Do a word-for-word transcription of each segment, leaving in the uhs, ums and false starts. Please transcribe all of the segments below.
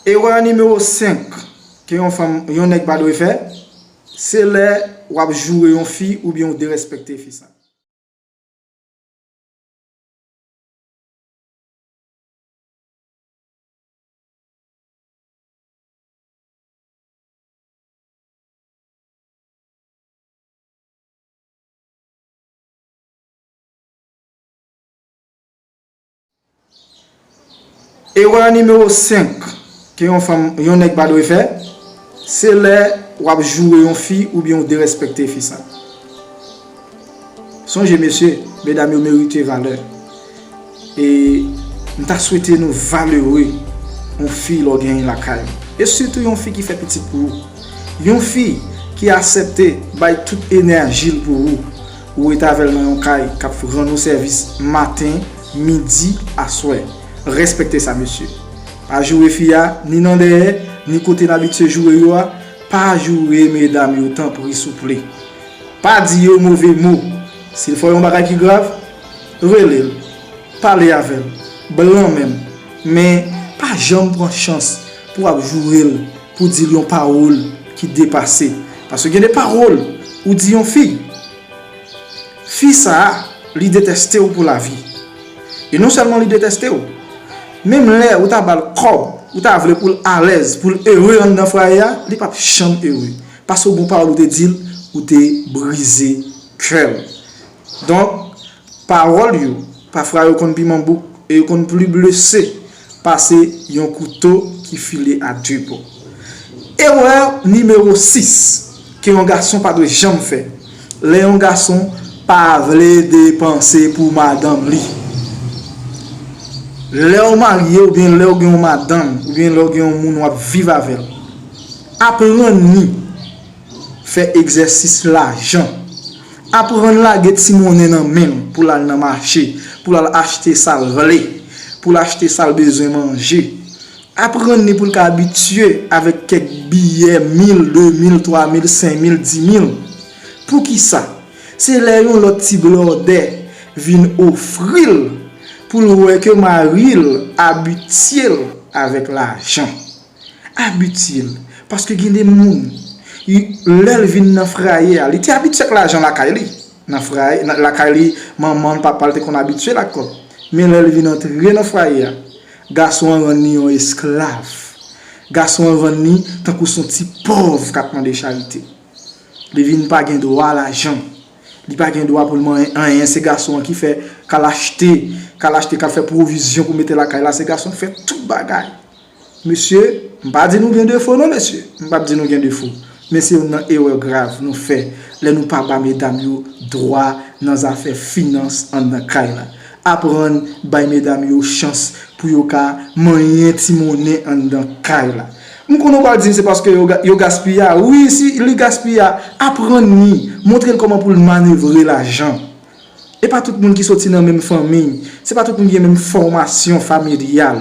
Erè nimewo senk ke yon fanm, yon nèg pa dwe fè, se lè w ap joure yon fi oubyen w derespekte fi sa. Erè nimewo senk ke yon fanm, yon nèg pa dwe fè, se lè w ap joure yon fi oubyen w derespekte fi sa. Sonje, mesye, medam yo merite valè. E m ta swete nou valere yon fi lè w genyen lakay ou. E sitou yon fi ki fè pitit pou ou. Yon fi ki aksepte bay tout enèji l pou ou. Ou rete avè l nan yon kay k ap rann ou sèvis maten, midi, aswè. Respekte sa, mesye. Pa joure fi a, ni nan dèyè, ni kote n abitye joure yo a. Pa joure medam yo, tanpri, souple. Pa di yo move mo. Si l fè w yon bagay ki grav, rele l, pale avè l, blanmen l. Men, pa janm pran chans pou w ap joure l, pou w di l yon pawòl ki depase. Paske gen de pawòl ou di yon fi, fi sa a, li detèste w pou lavi. E non sèlman li detèste w, menm lè ou ta ba l kòb, ou ta vle pou l alèz, pou l ere anndan fwaye a, li p ap janm ere. Paske yon pawòl ou te di l, ou te brize kè l. Donk, pawòl yo, pafwa yo konn piman bouk e yo konn pli blese pase yon kouto ki file a de bò. Erè nimewo sis ke yon gason pa dwe janm fè, lè yon gason pa vle depanse pou madanm li. Lè w marye oubyen lè w gen yon madanm oubyen lè w gen yon moun w ap viv avè l, aprann li fè egzèsis lajan. Aprann lage ti monnen nan men l pou l al nan mache, pou l al achte sa l vle, pou l achte sa l bezwen manje. Aprann li pou l ka abitye avèk kèk biyè mil, de mil, twa mil, senk mil, di mil. Poukisa? Se lè yon lòt ti blòdè vin ofri l pou l wè ke mari l abitye l avèk lajan. Abitye l. Paske gen de moun, lè l vin nan fraye a, li te abitye ak lajan lakay li. Nan fraye, nan, lakay li, manman l, papa l te konn abitye l ak kòb. Men lè l vin antre nan fraye a, gason an rann li yon esklav. Gason an rann li tankou s on ti pòv k ap mande charite. Li vin pa gen dwa lajan. Li pa gen dwa pou l manyen anyen. Se gason an ki fè, k al achte, k al achte, k al fè pwovizyon pou mete lakay la. Se gason k fè tout bagay. Mesye, m pa di nou gen defo non, mesye. M p ap di nou gen defo. Men se youn nan erè grav nou fè lè nou pa ba medam yo dwa nan zafè finans anndan kay la. Aprann bay medam yo chans pou yo ka manyen ti monnen anndan kay la. M konnen w pral di m se paske yo ga-, yo gaspiya. Wi, si li gaspiya, aprann li, montre l kòman pou l manevre lajan. E pa tout moun ki soti nan menm fanmi. Se pa tout moun ki gen menm fòmasyon familyal.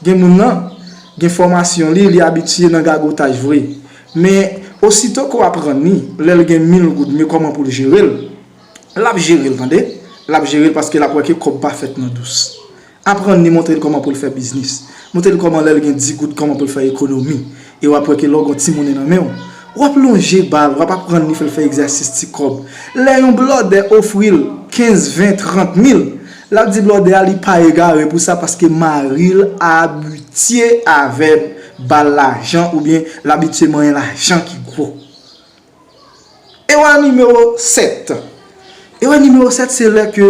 Gen moun nan, gen fòmasyon li, li abitye nan gagotaj vre. Men, osito ke w aprann li, lè l gen mil goud, men kòman pou l jere l, l ap jere l, tande. L ap jere l paske l ap wè ke kòb pa fèt nan dous. Aprann li, montre l kòman pou l fè biznis. Montre l kòman lè l gen di goud, kòman pou l fè ekonomi. E w ap wè ke lè w gen yon ti monnen nan men w, w ap lonje ba l, w ap aprann li, fè l fè egzèsis ti kòb. Lè yon blòdè ofri l kenz, ven, trant mil, l ap di blòdè a li pa egare pou sa paske mari l abitye avè ba l lajan oubyen l abitye manyen lajan ki gwo. Erè nimewo sèt. Erè nimewo sèt se lè ke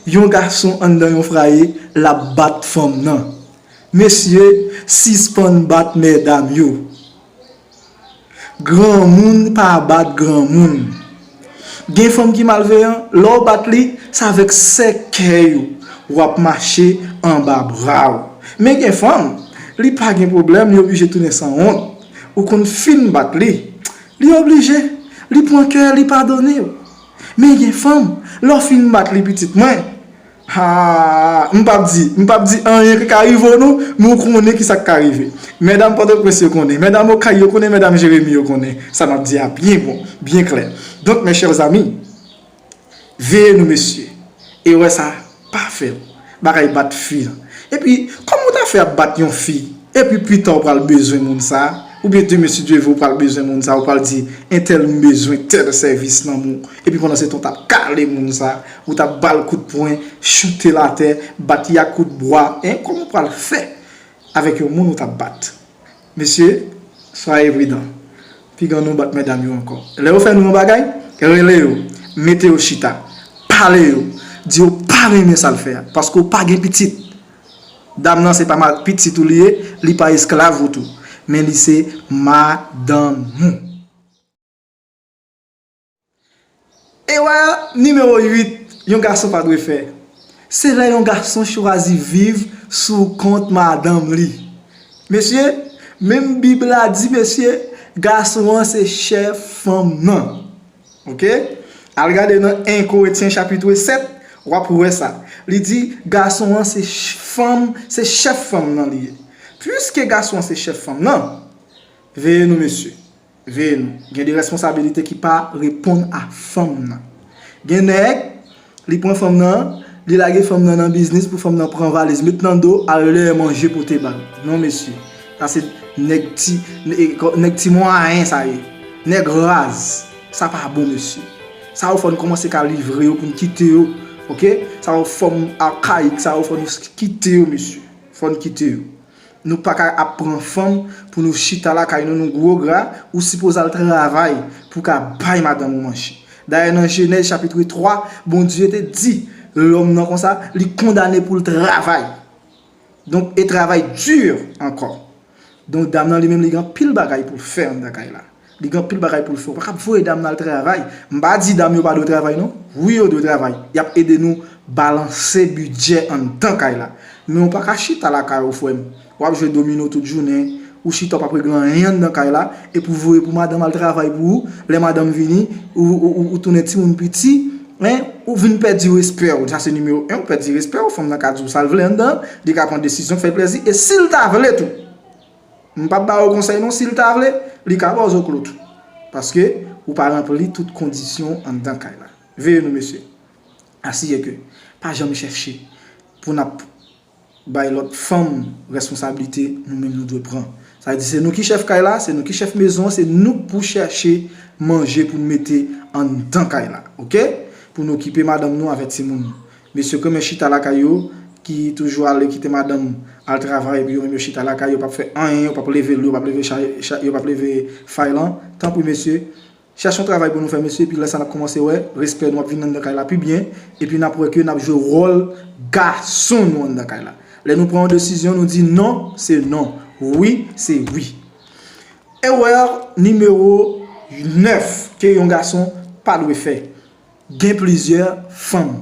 yon gason anndan yon fraye, l ap bat fanm nan. Mesye, sispann bat medam yo. Granmoun pa bat granmoun. Gen fanm ki malveyan, lè w bat li, se avèk sèkèy ou w ap mache anba bra w. Men gen fanm, li pa gen pwoblèm, li oblije tounen sanwont. Ou konn fin bat li, li oblije, li pran kè, li padone w. Men gen fanm, lè w fin bat li, pitit mwen, ha, m p ap di, m p ap di anyen ki ka rive w non, men w konnen ki sa k ka rive. Medam Pòtoprens yo konnen, medam Okay yo konnen, medam Jeremi yo konnen. Sa m ap di a byen bon, byen klè. Donk, mes chers amis, veye nou, mesye. Erè sa, pa fè l. Bagay bat fi an. Epi, kòman w ta fè ap bat yon fi Epi pita w pral bezwen moun sa, oubyen demen si Dye vle w pral bezwen moun sa, ou pral di, entèl m bezwen tèl sèvis nan men w. Epi pandan se tan w t ap kale moun sa, ou t ap ba l kout pwen, choute l atè, bat li ak kout bwa, en, kòman w pral fè avèk yon moun ou t ap bat? Mesye, soyez prudent. Piga nou bat medam yo ankò. Lè yo fè nou yon bagay, rele yo, mete yo chita, pale yo, di yo pa renmen sa l fè a, paske w pa gen pitit. Dam nan se pa ma- pitit ou li ye, li pa esklav ou tou, men li se madanm ou. Erè nimewo uit yon gason pa dwe fè, se lè yon gason chwazi viv sou kont madanm li. Mesye, menm Bib la di, mesye, gason an se chèf fanm nan. Oke? Al gade nan en Korentyen chapit sèt, w ap wè sa. Li di, gason an se ch- fanm, se chèf fanm nan li ye. Piske gason an se chèf fanm nan, veye nou, mesye. Veye nou. Gen de responsabilite ki pa reponn a fanm nan. Gen nèg, li pran fanm nan, li lage fanm nan nan biznis pou fanm nan pran valiz, met nan do, al lè manje pote ba l. Non, mesye. Sa se nèg ti, nèg ti mwayen sa ye. Nèg raz. Sa pa bon, mesye. Sa yo fò n kòmanse ka livre yo pou n kite yo. Oke? Sa yo fanm akayik, sa yo fò n kite yo, mesye. Fò n kite yo. Nou pa ka ap pran fanm pou nou chita lakay nou, nou gwo gra, ou sipoze al travay pou ka bay madanm ou manje. Dayè, nan Jenèz chapit twa, Bondye te di lòm nan konsa, li kondane pou l travay. Donk, e travay di ankò. Donk, dam nan li menm, li gen anpil bagay pou l fè anndan kay la. Li gen anpil bagay pou l fè. Ou pa ka ap voye dam nan al travay. M pa di dam yo pa dwe travay, non. Wi, yo dwe travay. Y ap ede nou balanse bidjè anndan kay la. Men ou pa ka chita lakay ou, frè m. W ap jwe domino tout jounen. Ou chita, w p ap regle anyen anndan kay la. Epi w voye pou madanm al travay pou ou. Lè madanm vini, ou, ou, ou, ou tounen timoun piti. Hein? Ou vin pèdi respè w. Sa se nimewo en, ou pèdi respè w. Fanm nan ka di w sa l vle anndan. Li ka pran desizyon k fè l plezi. E si l ta vle tou, m p ap ba yo konsèy non, si l ta vle, li ka ba w zoklo tou. Paske ou pa ranpli tout kondisyon anndan kay la. Veye nou, mesye. Asire ke pa janm chèche pou n ap bay lòt fanm responsablite nou menm nou dwe pran. Sa vle di se nou ki chèf kay la, se nou ki chèf mezon an, se nou k pou chèche manje pou n mete anndan kay la, oke? Pou n okipe madanm nou avèk timoun nou. Mesye k renmen chita lakay yo, ki toujou ale kite madanm al travay, epi yo menm yo chita lakay, yo p ap fè anyen, yo p ap leve lou, yo p ap leve chay, chay, yo p ap leve fay lan. Tanpri, mesye, chèche yon travay pou nou fè, mesye, epi lè sa n ap kòmanse wè respè nou ap vin anndan kay la pi byen, epi n ap wè ke n ap jwe wòl gason nou anndan kay la. Lè nou pran yon desizyon, nou di non, se non. Wi, se wi. Erè nimewo nèf ke yon gason pa dwe fè. Gen plizyè fanm.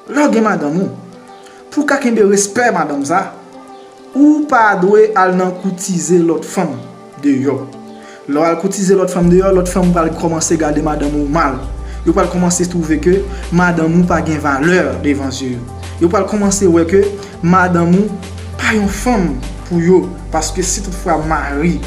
Lè w gen madanm ou, pou w ka kenbe respè madanm sa, ou pa dwe al nan koutize lòt fanm deyò. Lè w al koutize lòt fanm deyò, lòt fanm pral kòmanse gade madanm ou mal. Yo pral kòmanse twouve ke madanm ou pa gen valè devan zye yo. Yo pral kòmanse wè ke madanm ou pa yon fanm pou yo. Paske si toutfwa mari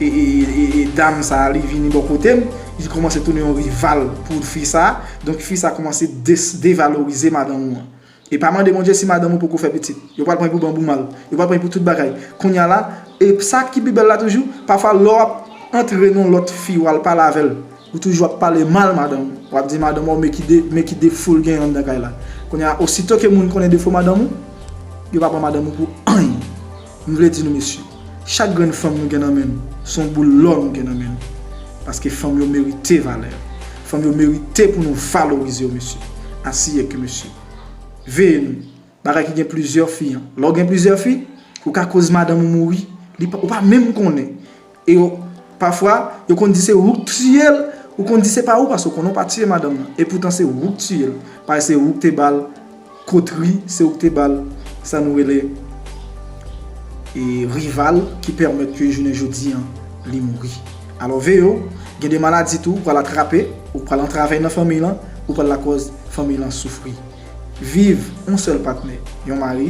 e, e, e, e, e dam sa a li vini bò kote m, li kòmanse tounen yon rival pou fi sa a. Donk, fi sa a kòmanse des- devalorize madanm ou an. E pa mande Bondye si madanm ou poko fè pitit. Yo pral pran pou banbou mal. Yo pral pran pou tout bagay. Kounye a la, e sa ki pi bèl la toujou, pafwa lè w ap antre nan lòt fi, w al pale avè l, ou toujou ap pale mal madanm ou. W ap di madanm ou, men ki de, men ki defo l gen anndan kay la. Kounye a, osito ke moun konnen defo madanm ou, yo pa pran madanm ou pou anyen. M vle di nou, mesye, chak grenn fanm nou gen nan men n, se yon boul lò nou gen nan men n. Paske fanm yo merite valè. Fanm yo merite pou nou valorize yo, mesye. Asire ke, mesye, veye nou. Bagay ki gen plizyè fi an. Lè w gen plizyè fi, ou ka koz madanm ou mouri, li pa, ou pa menm konnen. E yo, pafwa, yo konn di se ou k tiye l, ou konn di se pa ou, paske ou konnen ou pa tiye madanm nan. E poutan se ou k tiye l. Paske se ou k te ba l kotri, se ou k te ba l sa nou rele, e, rival ki pèmèt ke jounen jodi an, li mouri. Alò, veye w, gen de maladi tou, ou pral atrape, ou pral antrave nan fanmiy lan, ou pral lakòz fanmiy lan soufri. Viv yon sèl patnè, yon mari,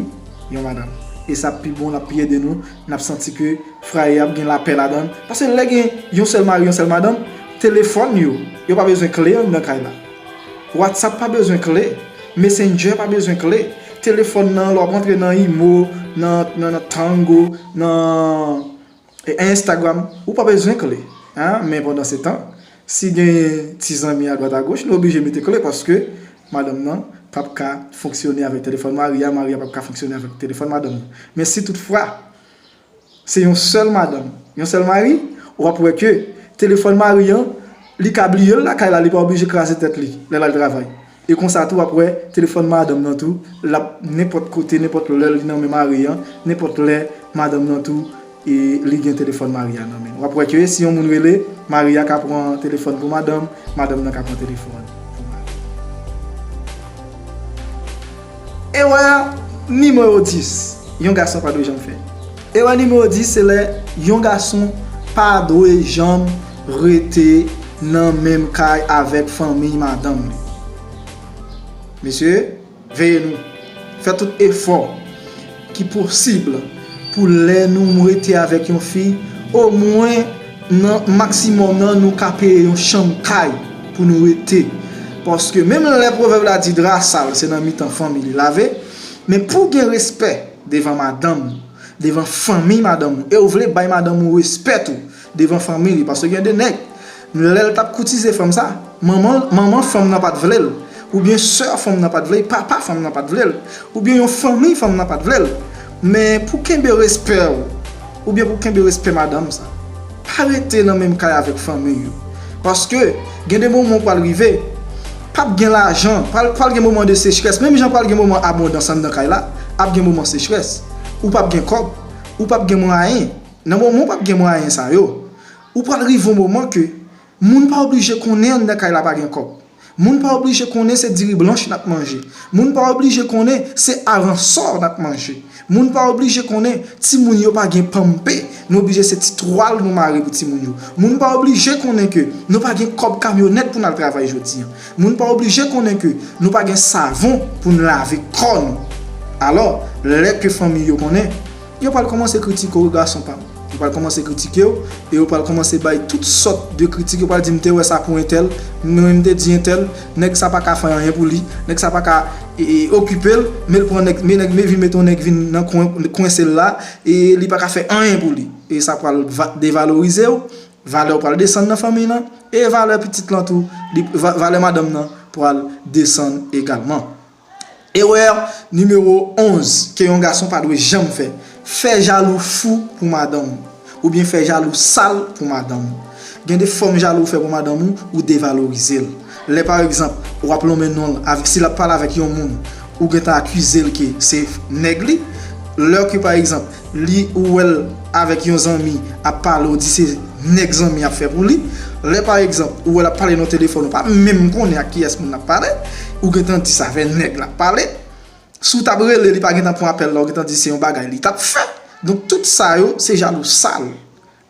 yon madanm. E sa ap pi bon, l ap pi ede nou, n ap santi ke fraye ap gen lapè ladan l. Paske lè gen yon sèl mari, yon sèl madanm, telefòn yo, yo pa bezwen kle anndan kay la. WhatsApp pa bezwen kle, Messenger pa bezwen kle, telefòn nan, lè w ap antre nan Imo, nan, nan, nan Tango, nan e, Instagram, ou pa bezwen kle. Hein? Men pandan se tan, si gen ti zanmi adwat agoch, nou oblije mete kle paske madanm nan p ap ka fonksyone avèk telefòn mari a, mari a p ap ka fonksyone avèk telefòn madanm nan. Men si toutfwa, se yon sèl madanm, yon sèl mari, w ap wè ke telefòn mari an, li ka bliye l lakay la, li pa oblije kraze tèt li lè l al travay. E konsa tou, w ap wè telefòn madanm nan tou, l ap nenpòt kote, nenpòt lè li nan men mari an, nenpòt lè madanm nan tou, e li gen telefòn mari a nan men l. W ap wè ke si yon moun rele, mari a ka pran telefòn pou madanm, madanm nan ka pran telefòn pou mari. Erè nimewo dis, yon gason pa dwe janm fè. Erè nimewo dis, se lè yon gason pa dwe janm rete nan menm kay avèk fanmi madanm li. Mesye, veye nou. Fè tout efò ki posib pou lè nou rete avèk yon fi, omwen nan maksimòm nan, nou ka peye yon chanm kay pou nou rete. Paske menm lè pwovèb la di dra sal se nan mitan fanmi li lave, men pou gen respè devan madanm ou, devan fanmi madanm ou, e w vle bay madanm ou respè tou devan fanmi li, paske gen de nèg, lè l t ap koutize fanm sa, manman, manman fanm nan pa t vle l, oubyen sè fanm nan pa t vle l, papa fanm nan pa t vle l, oubyen yon fanmi fanm nan pa t vle l. Men pou kenbe respè w, oubyen pou kenbe respè madanm sa, pa rete nan menm kay avèk fanmi yo. Paske gen de moman w pral rive, p ap gen lajan, pral, pral gen moman de sechrès. Menm jan pral gen moman abondans anndan kay la, ap gen moman sechrès. Ou p ap gen kòb, ou p ap gen mwayen. Nan moman w p ap gen mwayen sa yo, ou pral rive yon moman ke moun pa oblije konnen anndan kay la pa gen kòb. Moun pa oblije konnen se diri blanch n ap manje. Moun pa oblije konnen se aransò n ap manje. Moun pa oblije konnen timoun yo pa gen panmpe, nou oblije se ti twal nou mare pou timoun yo. Moun pa oblije konnen ke nou pa gen kòb kamyonèt pou n al travay jodi a. Moun pa oblije konnen ke nou pa gen savon pou n lave kò nou. Alò, lè ke fanmi yo konnen, yo pral kòmanse kritike w, gason pa m. Yo pral kòmanse kritike w, e yo pral kòmanse bay tout sòt de kritik. Yo pral di, "M te wè sa pou entèl, mwen menm m te di entèl, nèg sa pa ka fè anyen pou li, nèg sa pa ka, e, e, okipe l, men l pran nèg, men nèg, men vin mete yon nèg vin nan kwen, kwense l la, e li pa ka fè anyen pou li." E sa pral va-, devalorize w, valè w pral desann nan fanmi lan, e valè pitit lan tou, li, va-, valè madanm nan pral desann egalman. Erè nimewo onz ke yon gason pa dwe janm fè, fè jalou fou pou madanm ou, oubyen fè jalou sal pou madanm ou. Gen de fòm jalou ou fè pou madanm ou, ou devalorize l. Lè pa egzanp, w ap lonmen non l, avè-, si l ap pale avèk yon moun, ou gentan akize l ke se nèg li. Lè ke pa egzanp, li, ou wè l avèk yon zanmi ap pale, ou di se nèg zanmi ap fè pou li. Lè pa egzanp, ou wè l ap pale nan telefòn, ou pa menm konnen ak kiyès moun nan ap pale, ou gentan di sa fè nèg la ap pale. Si w t ap rele, li pa gentan pran apèl la, ou gentan di se yon bagay li t ap fè. Donk tout sa yo se jalou sal.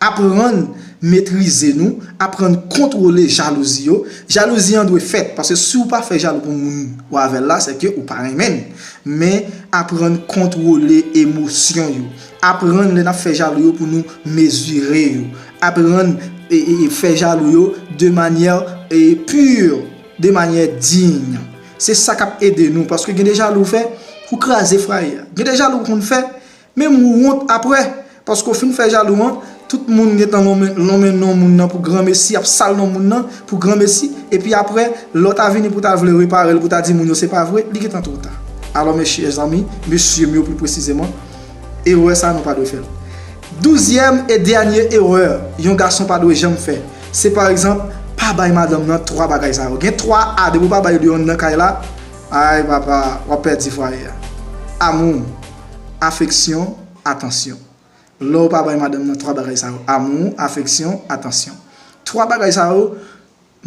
Aprann metrize nou, aprann kontwole jalouzi yo. Jalouzi an dwe fèt, paske si w pa fè jalou pou moun ou avè l la, se ke ou pa renmen l. Men aprann kontwole emosyon yo. Aprann lè n ap fè jalou yo pou nou mezire yo. Aprann e, e, e fè jalou yo de manyè, e, pur, de manyè diy. Se sa k ap ede nou, paske gen de jalou ou fè, ou kraze fwaye a. Gen de jalou ou konn fè, menm ou wont apre, paske w fin fè jalou an, tout moun gentan lonmen, lonmen non moun nan pou granmesi, ap sal non moun nan pou granmesi, epi apre, lè w ta vini pou w ta vle repare l, pou w ta di moun yo se pa vre, li gentan twò ta. Alò, mechè zanmi, mesye m yo pli presizeman, erè sa nou pa dwe fè l. Douzyèm e dènye erè yon gason pa dwe janm fè, se pa egzanp, pa bay madanm nan twa bagay sa yo. Gen twa A, depi w pa bay li yo anndan kay la, ay papa, w ap pèdi fwaye a. Amou, afeksyon, atansyon. Lè w pa bay madanm nan twa bagay sa yo, amou, afeksyon, atansyon. Twa bagay sa yo,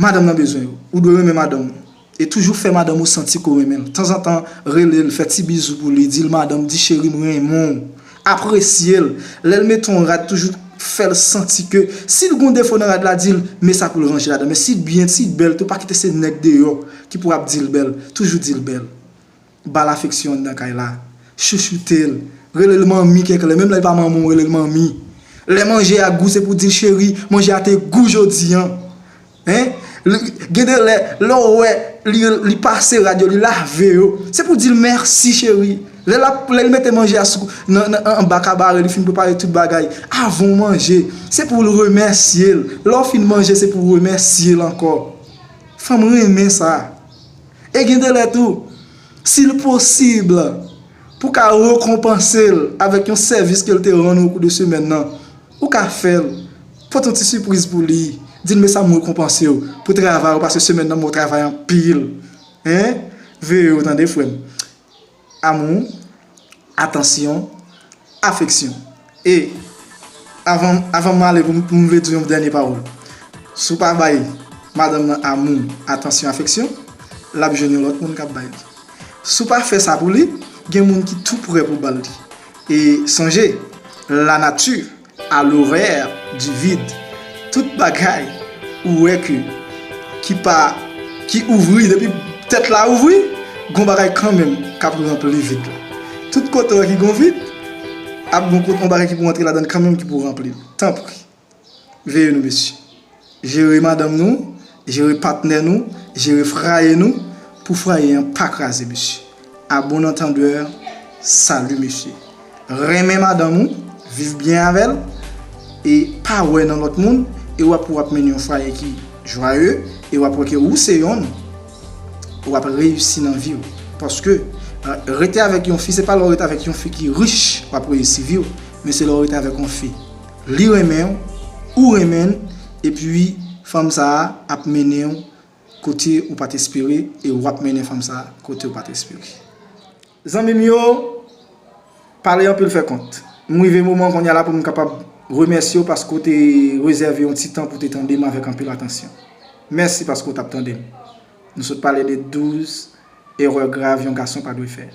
madanm nan bezwen yo. Ou dwe renmen madanm ou. E toujou fè madanm ou santi ke w renmen l. Tanzantan, rele l, fè ti bizou pou li, di l, "Madanm, di cheri, m renmen w." Apresye l. Lè l mete yon rad, toujou fè l santi ke si l gen yon defo nan rad la, di l, men sa pou l ranje ladan. Men si l byen, si l bèl tou, pa kite se nèg deyò ki pou ap di l bèl. Toujou di l bèl. Ba l afeksyon anndan kay la. Chouchoute l. Rele l manmi kèk lè. Menm lè l pa manmi w, rele l manmi. Lè manje a gou, se pou di l, "Cheri, manje a te gou jodi a." Hein? L-, gen de lè, lè w wè li, li pase rad yo, li lave yo. Se pou di l mèsi, cheri. Lè l ap, lè l mete manje a sou, nan, nan, anba kabare, li fin prepare tout bagay. Avan w manje, se pou w remèsye l. Lè w fin manje, se pou w remèsye l ankò. Fanm renmen sa. E gen de lè tou, si l posib, pou w ka rekonpanse l avèk yon sèvis ke l te rann ou kou de semèn nan, ou ka fè l. Pote yon ti sipriz pou li. Di l, men sa m rekonpanse w pou travay ou, paske semèn nan, mwen travay anpil. Hein? Veye w, tande, frè m. Amou, atansyon, afeksyon. E avan, avan m ale, pou m, pou m vle di yon dènye pawòl. Si w pa bay madanm nan amou, atansyon, afeksyon, l ap jwenn yon lòt moun k ap bay li. Si w pa fè sa pou li, gen moun ki tou prè pou ba l li. E sonje, la nature a l'horreur du vide. Tout bagay ou wè ke ki pa, ki ouvri, depi tèt la ouvri, gon bagay kanmenm k ap ranpli vid la. Tout kote w wè ki gon vid, ap gon kote, yon bagay ki pou rantre ladan l kanmenm, ki pou ranpli l. Tanpri, veye nou, mesye. Jere madanm nou, jere patnè nou, jere fraye nou, pou fraye an pa kraze, mesye. À bon entendeur, salut, mesye. Renmen madanm ou, viv byen avè l, e pa wè nan lòt moun, e w ap, w ap mennen yon fwaye ki jwaye, e w ap wè ke ou se yonn, w ap reyisi nan vi w. Paske, eh, rete avèk yon fi, se pa lè w rete avèk yon fi ki rich, w ap reyisi vi w, men se lè w rete avèk yon fi, li renmen w, ou renmen l, epi fanm sa a ap mennen w kote ou pa t espere, e w ap mennen fanm sa a kote ou pa t espere. Zanmi m yo, pale anpil fè kont. M rive moman kounye a la pou m kapab remèsye w paske w te rezève yon ti tan pou w te tande m avèk anpil atansyon. Mèsi paske w t ap tande m. Nou sot pale de douz erè grav yon gason pa dwe fè.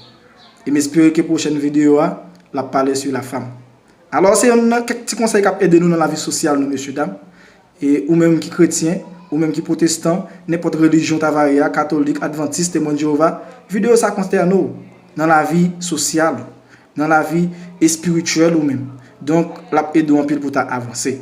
E m espere ke pwochèn videyo a, l ap pale sou la fam. Alò, se yonn nan kèk ti konsèy k ap ede nou nan lavi sosyal nou, mesye dam. E ou menm ki kretyen, ou menm ki pwotestan, nenpòt relijyon w ta va ye a, katolik, advantis, temwen de Jewova, videyo sa konsène w nan lavi sosyal ou, nan lavi espirityèl ou menm. Donk, l ap ede w anpil pou w ta avanse.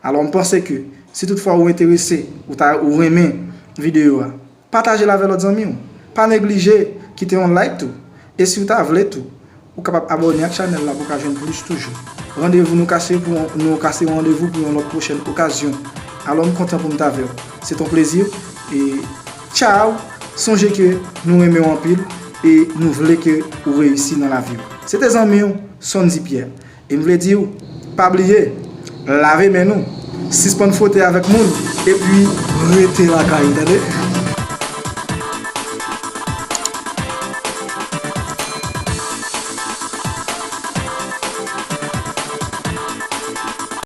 Alò, m panse ke si toutfwa ou enterese, ou ta, ou renmen videyo a, pataje l avè lòt zanmi w. Pa neglije kite yon like tou. E si w ta vle tou, ou kapab abòne ak chanèl la pou w ka jwenn plis toujou. Randevou nou kase pou, nou kase yon randevou pou yon lòt pwochèn okazyon. Alò, m kontan pou m t avè w. Se t on plezi. E tchaw! Sonje ke nou renmen w anpil e nou vle ke ou reyisi nan lavi w. Se te zanmi w, Sondy Pierre. E m vle di w, pa bliye, lave men nou, sispann fwote avèk moun, epi rete lakay ou, tande?